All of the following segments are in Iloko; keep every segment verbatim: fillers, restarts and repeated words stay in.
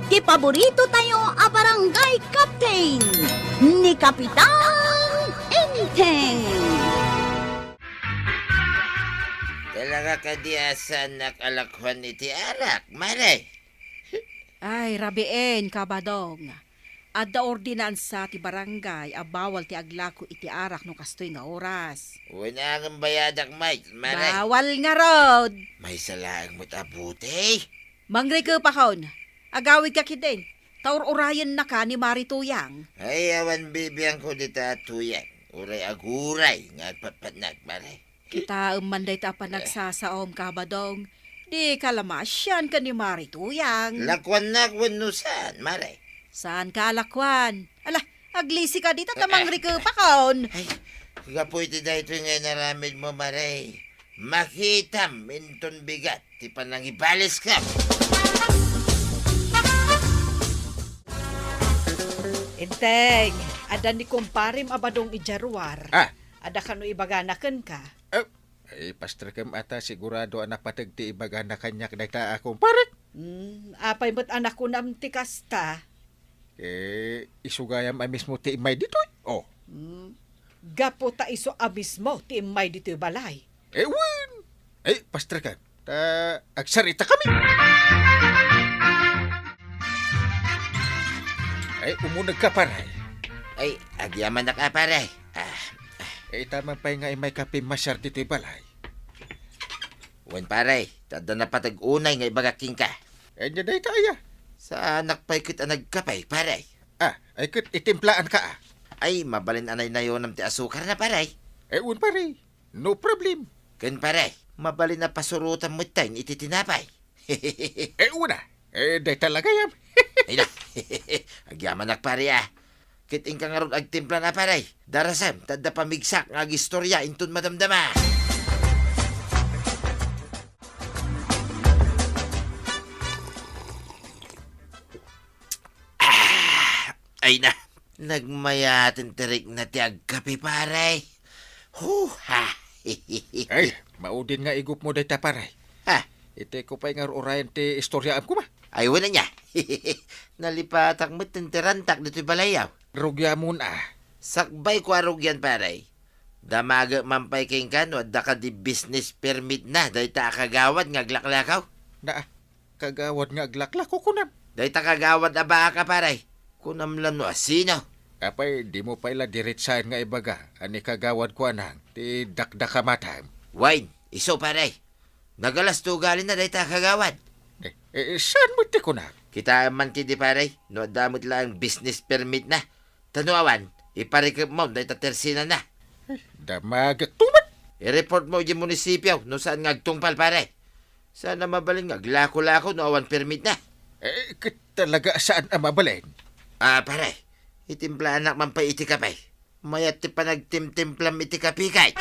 Ti paborito tayo a barangay captain, ni Kapitan Enteng. Talaga kadi a saannak a lakuan iti arak, Mare? Ay, rabiin, Kabadong. Adda ordinansa ti barangay a bawal ti aglaku iti arak no kastoy nga oras. Wen, ngem bayadak met, Mare. Bawal ngarud. Maysa laeng met a bote. Mangrikepakon. Agawidka ketdin. Ta ur-urayennaka ni Mari Tuyang. Ay, awan bibiangko dita a Tuyang. Uray aguray nga agpatpatnag, Mare. Kitaem man dayta a panagsasaom, Kabadong. Dika la masian ken ni Mari Tuyang. Lakuannak wenno saan, Mare? Saanka a lakuan? Ala, aglisika dita ta mangrikepakon. Ay, gapu iti daytoy nga inaramidmo, Mare, makitam inton bigat ti panangibaliskam. Enteng, adda ni kumparem a Badong idiay ruar. Ah. Adda kano ibagana kenka? Eh, eh, pasterkem a ta sigurado a napateg ti ibagana kaniak dayta a kumparek. Hmm, apay met a nakunam ti kasta? Eh, isu gayam a mismo ti immay ditoy. Oh. Hmm, gapu ta isu a mismo ti immay ditoy balay. Eh, wen. Eh, pasterkem. Ta agsaritakami. Ay, umunegka, pare. Ay, agyamanak a, pare. Ah, ah. Eh, ita man pay nga immayka pimmasiar ditoy balay. Wen, pare, ta adda napateg unay nga ibagak kenka. Ania dayta aya? Saanak pay ket a nagkape, pare. Ah, ay ket itimplaanka, ah. Ay, mabalin a naynayonam ti asukarna, pare. Eh, wen, pare. No problem. Ken pare, mabalin a pasurotam metten iti tinapay. Eh, una. Eh, dayta la gayam. Ay na. Agyamanak, pare, ah. Ket inka ngarud agtimpla na, pare. Darasem, ta adda pamigsak nga agistorya inton madamdama. Ah, ay na. Nagmayaten ti rikna ti agkape, pare. Huha! Ay, maudin nga igupmo dayta, pare. Ha? Itedko pay nga ur-urayen ti istoryaam koma. Ay, wen ania. Nalipatak met ti rantak ditoy balayyo. Rugiamon, ah. Sakbayko a rugian, pare. Damagek man pay kenka no adda kadi business permit na dayta a kagawad nga aglaklakaw. Na, ah. Kagawad nga aglaklako, kunam. Dayta kagawad a baaka, pare. Kunam la no asino. Apay, dimo pay la diretsaen nga ibaga a ni kagawad kuanang ti dakdakamatam. Wen, isu, pare. Nagalas ti ugalina dayta a kagawad. Eh, eh, saan met ti kunam? Kitaem man ketdi, pare, no adda met laeng business permit na. Ta no awan, iparikepmo dayta tersinana. Eh, damagek to met. I-report mo idiay munisipyo no saan nga agtungpal, pare. Saan a mabalin nga aglako-lako no awan permit na. Eh, ket talaga saan a mabalin. Ah, pare, itimplaanak man pay iti kape. Mayat ti panagtimtimplam iti kape, kay.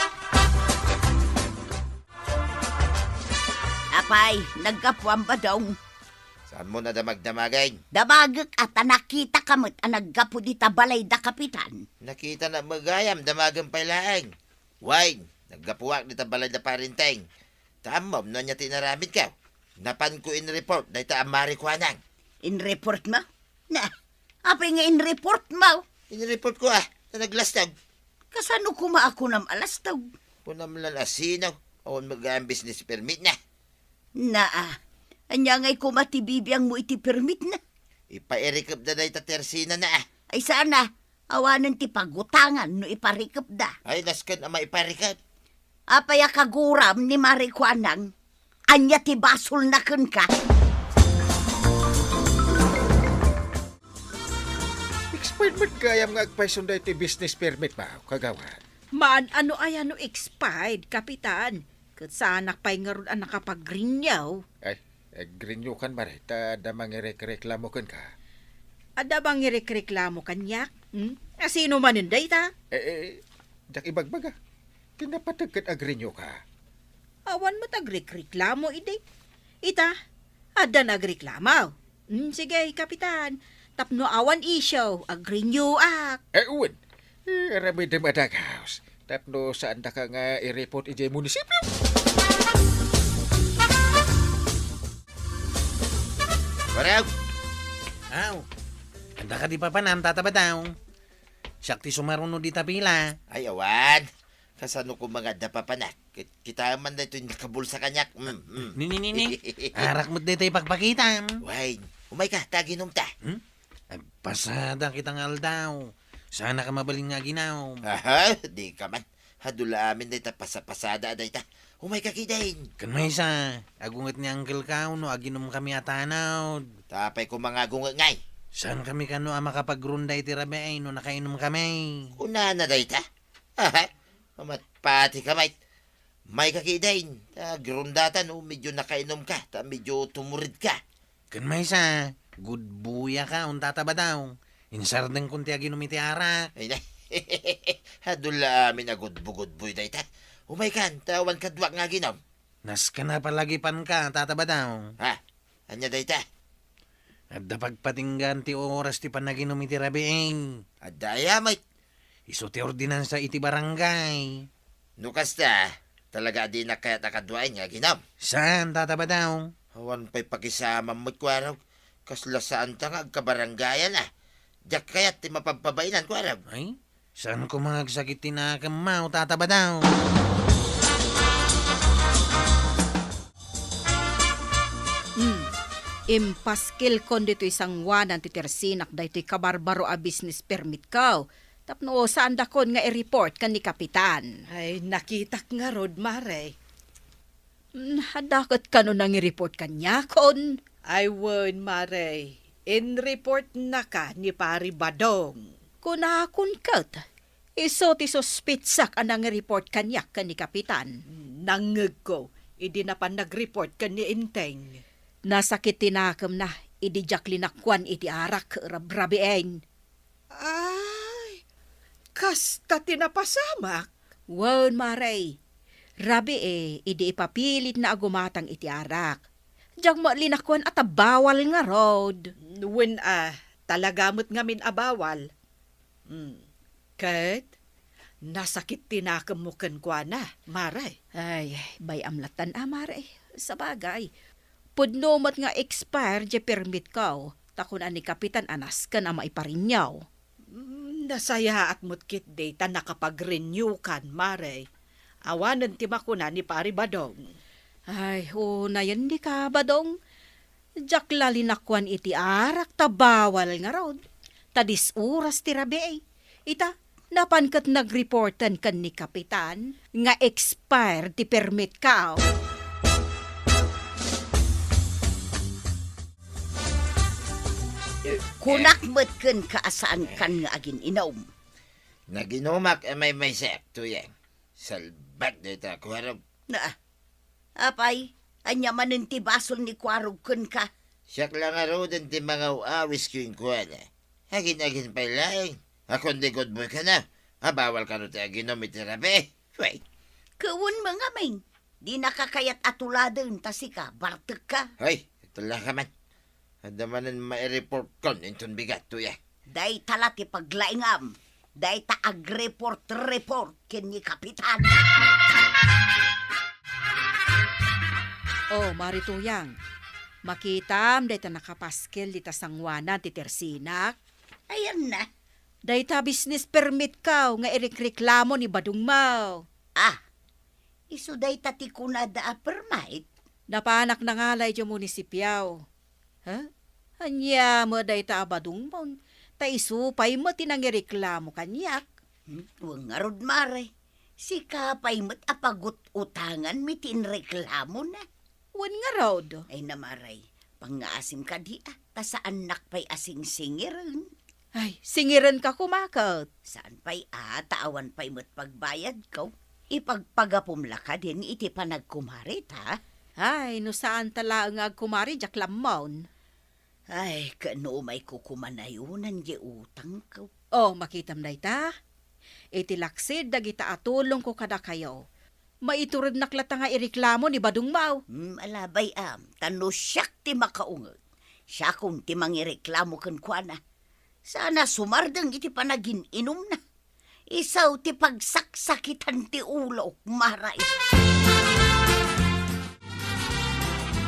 Apay, naggapuam, Badong? Saanmo a damagdamagen? Damagek a ta nakitaka met a naggapu dita balay da Kapitan. Nakitanak met gayam, damagem pay laeng. Wen, naggapuak dita balay da Pare Enteng. Ta ammom no ania ti inaramidko. Napanko in-report dayta a Mari kuanang. In-report mo? Na, apay nga in-report mo? In-report ko, ah, ta naglastog. Kasano koma a kunam a lastog? Kunam la no asino, awan met gayam business permit na. Naa, ania ngay koma ti bibiangmo iti permit na? Ipairikepda dayta tersinana, ah. Ay saan a, awanen ti pagutangan no iparikepda. Ay, nasken a maiparikep. Apay a kaguram ni Mari kuanang? Ania ti basolna kenka? Expired met gayam nga agpayson daytoy business permit mo, kagawad. Maan-ano aya no expired, Kapitan? Ket saanak pay ngarud a nakapag-renew. Ay, eh, renew kan, Mare, ta adda mangirekreklamo kenka. Adda mangirekreklamo kaniak? Hmm? Asino manen dayta? Eh, eh, diak ibagbaga. Ti napateg ket ag-renew ka. Awan met agrekreklamo idi. Ita, addan agreklamo. Hmm, sige, Kapitan. Tapno awan issue, ag-renew ak. Eh, wen. Eh, aramidem a dagaos. Tapno saandaka nga i-report idiay munisipyo. Warag! Aw, adda kadi papanam, Tata Badong? Siak ti sumaruno dita pila. Ay, awan. Kasano koma nga adda papanak? Kit-, kitaem man daytoy nakabulsa kaniak. Mm, mm. Ni, ni, ni, ni. Arak met daytoy pagpakitam. Way, umayka, ta aginumta. Hmm? Agpasada kita nga aldaw. Saanka mabalin nga aginom. Aha, dika man. Adu la amin dayta pasapasada a dayta. Umayka kidin. Ken maysa, agunget ni uncle-ka no aginumkami a tanod. Ta apay koma nga agunget ngay? Saankami kano a makapagrunda iti rabii no nakainumkami? Kunana dayta? Aha, matpatika met. Mayka kidin, ta agrundata no medio nakainumka, ta medio tumuredka. Ken maysa, gudbuyaka, Tata Badong. Insardengkon ti aginum iti arak. Ay, na. Adu la amin a gudbo-gudboy dayta. Umaykan, ta awan kaduak nga aginom. Nasken a palagipanka, Tata Badong. Ha? Ania dayta? Adda pagpatinggaan ti oras ti panaginum iti rabii. Adda aya met? Isu ti ordinansa iti barangay. No kasta, talaga a dinak kayat a kaduaen nga aginom? Saan, Tata Badong? Awan pay pakisamam met, Kuarog. Kasla saanta nga agkabarangayan a. Diak kayat ti mapagpabainan, Kuarog. Ay, saan koma nga agsakit ti nakemmo, Tata Badong? Hmm. Impaskilkon ditoy sangoanan ti tersinak daytoy kabarbaro a business permit ko. Tapno saandakon nga i-report ken ni Kapitan. Ay, nakitak ngarud, Mare. Hmm, adda ket kano nangi-report kaniakon? Ay, wen, Mare. In-report naka ni Pari Badong. Kunakon ket, isu ti suspitsak a nangi-report kaniak ken ni Kapitan. Nangngegko, idi napan nag-report ken ni Enteng. Nasakit ti nakemna, idi diak linakkuan iti arak, rabrabiin. Ay, kasta ti napasamak? Wen, Mare. Rabii, idi ipapilitna a gumatang iti arak. Diak met linakkuan a ta bawal ngarud. Wen a, talaga met ngamin a bawal. Hmm. Ket, nasakit ti nakemmo kenkuana, Mare. Ay, bay-am lattan a, Mare. Sabagay, pudno met nga expire ti permit ko, ta kuna ni Kapitan a nasken a maiparenew. Mm, nasayaat met ketdi ta nakapag-renew kan, Mare. Awanen ti makuna ni Pari Badong. Ay, unayen dika, Badong. Diak la linakkuan iti arak ta bawal ngarud. Ta dis oras ti rabii. Ita, napan ket nag-reporten ken ni Kapitan nga expired ti permit ko. Kunak met kenka a saankan nga agin-inom. Naginumak a maymaysaak, Tuyang. Salbag dayta, Kuarog. Na, apay, ania manen ti basol ni Kuarog kenka? Siak la ngaruden ti mangaw-awis kenkuana. Agin-agin pay laeng. A kundi gudboy kano, a bawal kano ti aginom iti rabii. Wey. Ket wen met ngamin, dinaka kayat a tuladen ta sika, bartekka. Hoy, itulaka man. Adda manen maireportkon inton bigat, Tuyang. Dayta la ti paglaingam. Dayta agreport-report ken ni Kapitan. Oh, Mari Tuyang, makitam dayta nakapaskel dita sangoanan ti tersinak? Ayanna. Dayta business permit ko nga irekreklamo ni badongmo. Ah, isu dayta ti kunada a permit? Napanak nangala idiay munisipio. Ha? Ania met dayta a badongmon? Ta isu pay met ti nangireklamo kaniak. Hmm, wen ngarud, Mare. Sika pay met a pagut-utanganmi ti inreklamona. Wen ngarud. Ay na, Mare. Pangngaasim kadi a, ta saannak pay a singsingiren. Ay, singirenka koma ket. Saan pay a, ta awan pay met pagbayadko. Ipagpagapom la kadin iti panagkumari ta. Ay, no saanta laeng nga agkumari, diak la ammon. Ay, ket no umayko koma nayonan diay utangko. Oh, makitam dayta. Iti laksid dagita a tulongko kadakayo, maiturednak latta nga ireklamo ni badongmo. Hmm, ala, bay-am, ta no siak ti makaunget, siakon ti mangireklamo kenkuana. Saan a sumardeng iti panagin-inumna. Isu ti pagsaksakitan ti ulok, Mare.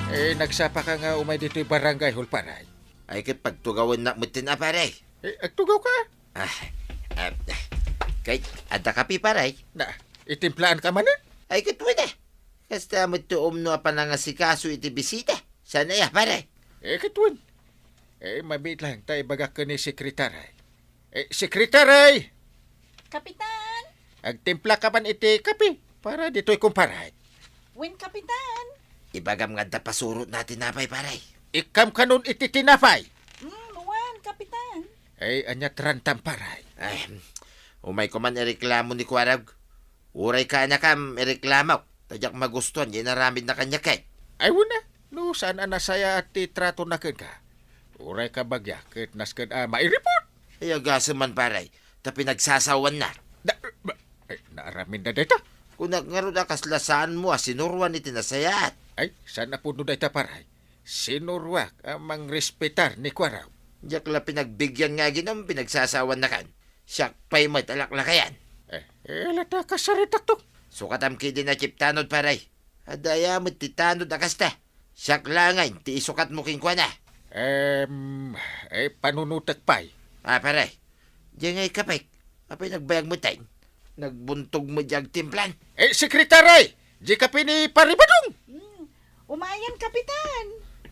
Eh, nagsapaka nga umay ditoy barangay hall, pare. Ay, ket pagtugawennak metten a, pare. Eh, agtugawka? Ah, ah, kay, adda kape, pare? Na, itimplaanka manen? Ay, ket wen, eh. Kasta met ti umno a panangasikaso iti bisita. Saan aya, pare? Eh, ket wen. Eh, mabiit lang, ta ibagak ken ni sekretary. Eh, sekretary! Kapitan! Agtimplaka man iti kape para ditoy kumparan. Wen, Kapitan. Ibagam nga adda pasurotna a tinapay, pare. Ikkam kanon iti tinapay. Mm, wen, Kapitan. Ay, ania ti rantam, pare? Ay, umayko man ireklamo ni Kuarog. Uray kaanakam, ireklamok. Ta diak magustuan ti inaramidna kaniak ket. Ay, wen a, no saan a nasayaat ti tratona kenka. Uray kabagia ket nasken a mairipon. Ay, agasem man, pare. Ta pinagsasawanna. Da, ba, ay, naaramidna dayta? Kunak ngarud a kasla saanmo a sinuroan iti nasayaat. Ay, saan a pudno dayta, pare? Sinuroak a mangrespetar ni Kuarog. Diak la pinagbigian nga aginom, pinagsasawannakan. Siak pay met a laklakayan. Eh, eh, ala ta kasaritakto. Sukatam ketdin a chief tanod, pare. Adda aya met ti tanod a kasta. Siak la ngay ti isukatmo kenkuana. Em, eh, panunotek pay. Ah, pare. Diay ngay kapek. Apay nagbayag metten? Nagbuntog met diay agtimplan. Eh, sekretary! Diay kape ni Pare Badong! Hmm. Umayan, Kapitan!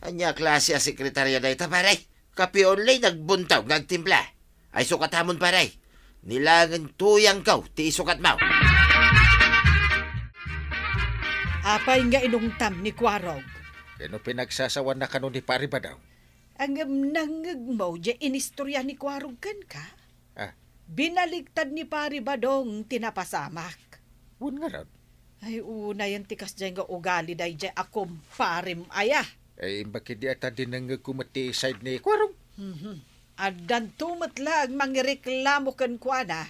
Ania a klase a sekretarya dayta, pare? Kape only nagbuntog nga agtimpla. Ay, sukatamon, pare. Ni laengen tuyangko ti isukatmo. Apay nga inungtam ni Kuarog? Ken no pinagsasawanna kano ni Pare Badong? Ngem nangngegmo diay inistorya ni Kuarog kenka? Ah. Binaliktad ni Pare Badong ti napasamak. Wen ngarud? Ay, unayen ti kasdiay nga ugali daydiay a kumparem aya. Ay, imbag idi a ta dinengngegko met ti side ni Kuarog. Mhm. Addanto met laeng mangireklamo kenkuana.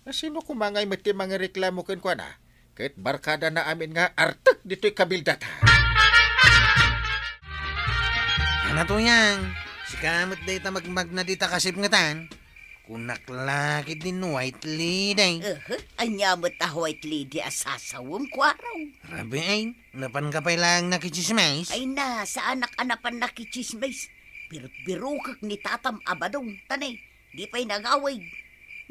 A, sino koma ngay met ti mangireklamo kenkuana? Ket barkadana amin nga artek ditoy kabildatan. Ana, Tuyang, sika met dayta magmagna dita kasipngetan. Kunak la ketdin white lady. Ehe, ania met a white lady a sasawem, Kuarog? Rabii, napanka pay laeng nakitsismis? Ay na, saanak a napan nakitsismis. Birukbirukek ni tatam a Badong, ta ne, di pay nagawid.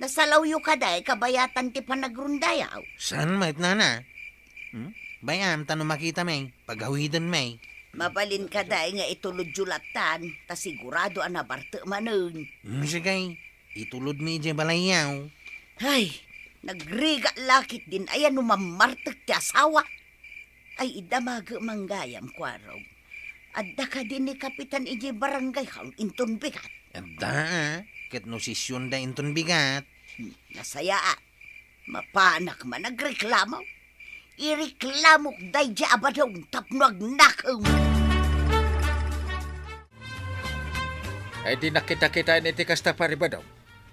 Nasalawyo kadi, kabayatan ti panagrondayaw. Saan met, nana? Hmm? Bay-am ta no makitami, pagawidenmi. Mabalin kadi nga itulodyo lattan, ta sigurado a nabartek manen. Hmm, sige, itulodmi idiay balayyo. Ay, nagrigat la ketdin aya no mammartek ti asawa. Ay, idamagek man gayam, Kuarog. Adda kadi ni Kapitan idiay barangay hall inton bigat? Adda, a. Ket no sesionda inton bigat. Hmm, nasayaat. Mapanak man agreklamo. Ireklamok daydiay a Badong tapno agnakem. Ay, di nakita-kitaan iti kasta, Pare Badong.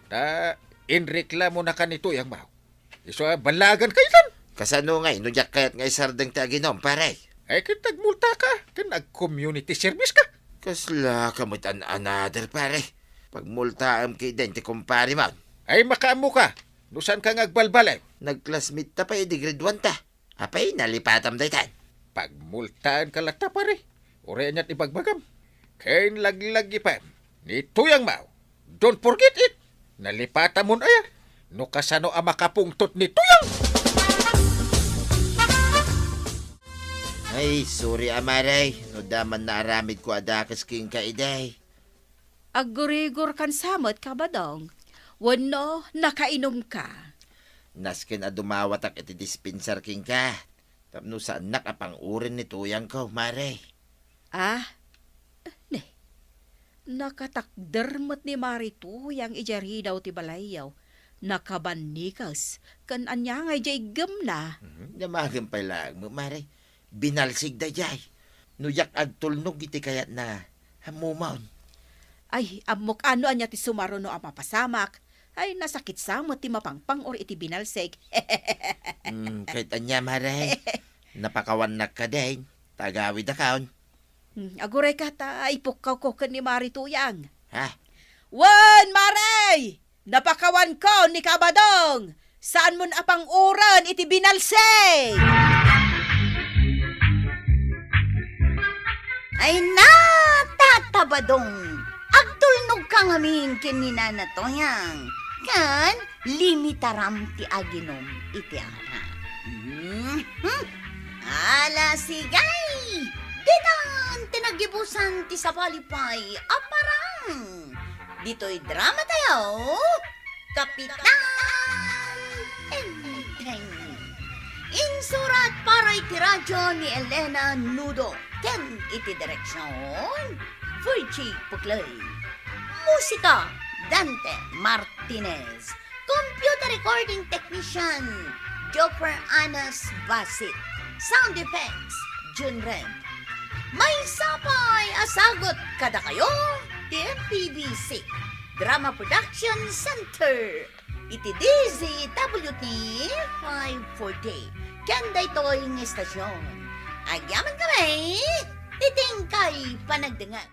Ta, inreklamonaka ni Tuyang Mao. Isu a ballaaganka itan. Kasano ngay no diak kayat nga isardeng ti aginom, pare? Ay, ket agmultaka, ken ag-community service ka. Kaslaka met an-another, pare. Pagmultaem ketdin ti kumparemon. Ay, makaammoka, no saanka nga agbalbaliw. Nag-classmate ta pay idi grade one ta. Apay, nalipatam daytan? Pagmultaenka latta, pare. Uray aniat ibagbagam. Ken laglagipem ni Tuyang Mao. Don't forget it. Nalipatamon aya. No kasano a makapungtot ni Tuyang? Ay, sorry, amare. No da man naaramidko a dakes kenka idi. Aggurigor kan sa met, Kabadong. Wenno, nakainumka? Nasken a dumawatak iti dispensar kenka. Tapno saannak a pang-uren ni Tuyangko, mare. Ah, ne. Nakatakder met ni Mari Tuyang idiay ridaw ti balayyo. Nakabannikes, ken ania nga idiay iggemna? Mhm. Damagem pay laeng, mare. Binalsig daydiay. No diak agtulnog iti kayatna, ammomon. Ay, ammok a no ania ti sumaruno a mapasamak. Ay, nasakit sa met ti mapangpang-or iti binalsig. Hmm, ket ania, mare? Napakawannak kadin. Tagawidakon. Hmm, agurayka ta ipukkawko ken ni Mari Tuyang. Ha? Wen, Mari! Napakawanko ni Kabadong! Saanmon a pang-uren iti binalsig! Ay na, Tata Badong! Agtulnogka ngamin ken ni Nana Toyang, ken limitaram ti aginom iti anak. Mhm. Ala, sige! Ditan ti naggibusan ti sabali pay a parang. Ditoy drama tayo, Kapitan Enteng. Insurat para iti radyo ni Elena Nudo ken iti direksyon, Virgie Puclay. Musika, Dante Martinez. Computer recording technician, Joker Anas Basit. Sound effects, Jun Red. Maysa pay a sagut kadakayo ti M P B C Drama Production Center iti D Z W T five forty. Ken daytoy nga istasyon, agyamankami iti inkay panagdengngeg.